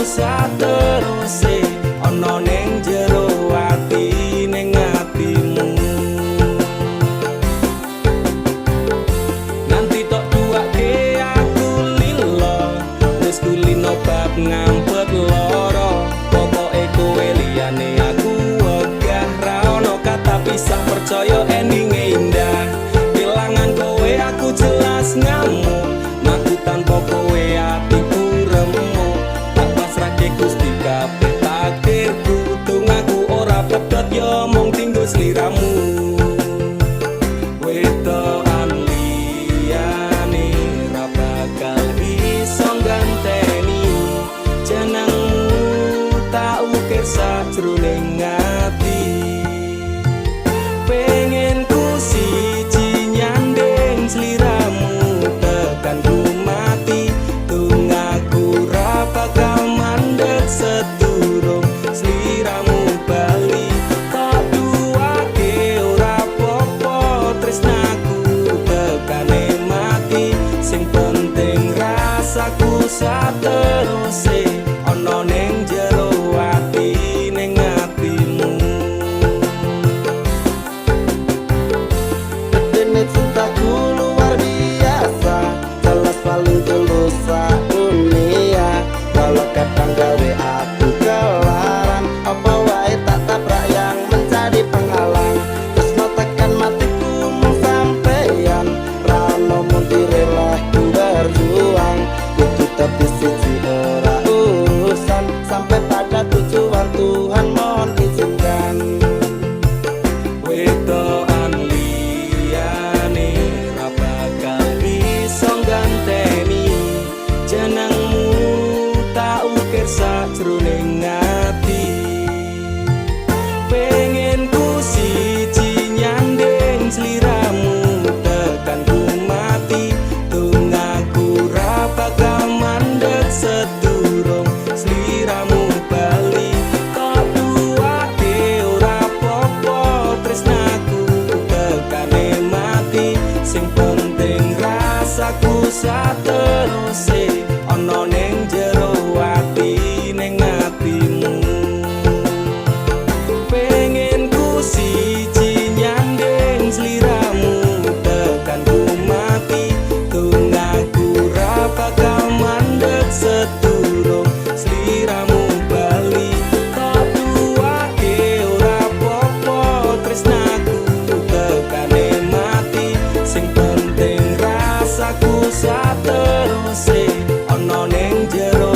Sateruse ana ning jero ati ning atimu. Nganti tok duwake aku lilo, wis kulino bab ngampet loro. Pokoke kowe, liyane aku wegah. Ra ono kata pisah, percaya endinge indah. Kelangan kowe aku jelas ngamuk. Mlaku tanpa kowe atiku remuk. Tak pasrahke Gusti kabeh takdirku. Dongaku ora pedhot yo mung tinggo sliramu. Wedokan liyane ra bakal iso ganteni. Jenengmu tak ukir sajroning ati. Pengen ku siji nyanding sliramu tekan ku mati. Dongaku ra bakal mandek sedurung sliramu bali. Tak duwake ora popo, tresnaku tekane mati. Sing penting rasaku sateruse ana ning jero ati ning atimu. Gedene cintaku luar biasa, jelas paling tulus dunia. Walau kadang gawe aku kelaran, apa wae tak tabrak yang menjadi penghalang. Tresno tekan matiku mung sampeyan, ra ono mundure ku berjuang. Kudu dadi siji ora urusan, sampai pada tujuan Tuhan mohon izinkan. Wedokan liyane ra bakal iso ganteni. Jenengmu tak ukir sajroning ati. Pengen ku siji nyanding sliramu tekan ku mati. Dongaku ra bakal mandek sedurung sliramu bali. Tak duwake ora popo, tresnaku tekane mati. Sing penting rasaku sateruse ana ning jero ati ning atimu. Pengen ku siji nyanding sliramu tekan ku mati. Dongaku ra bakal mandek sedurung sliramu bali. Tak duwake ora popo, tresnaku tekane mati. Sing penting rasaku sateruse ana ning jero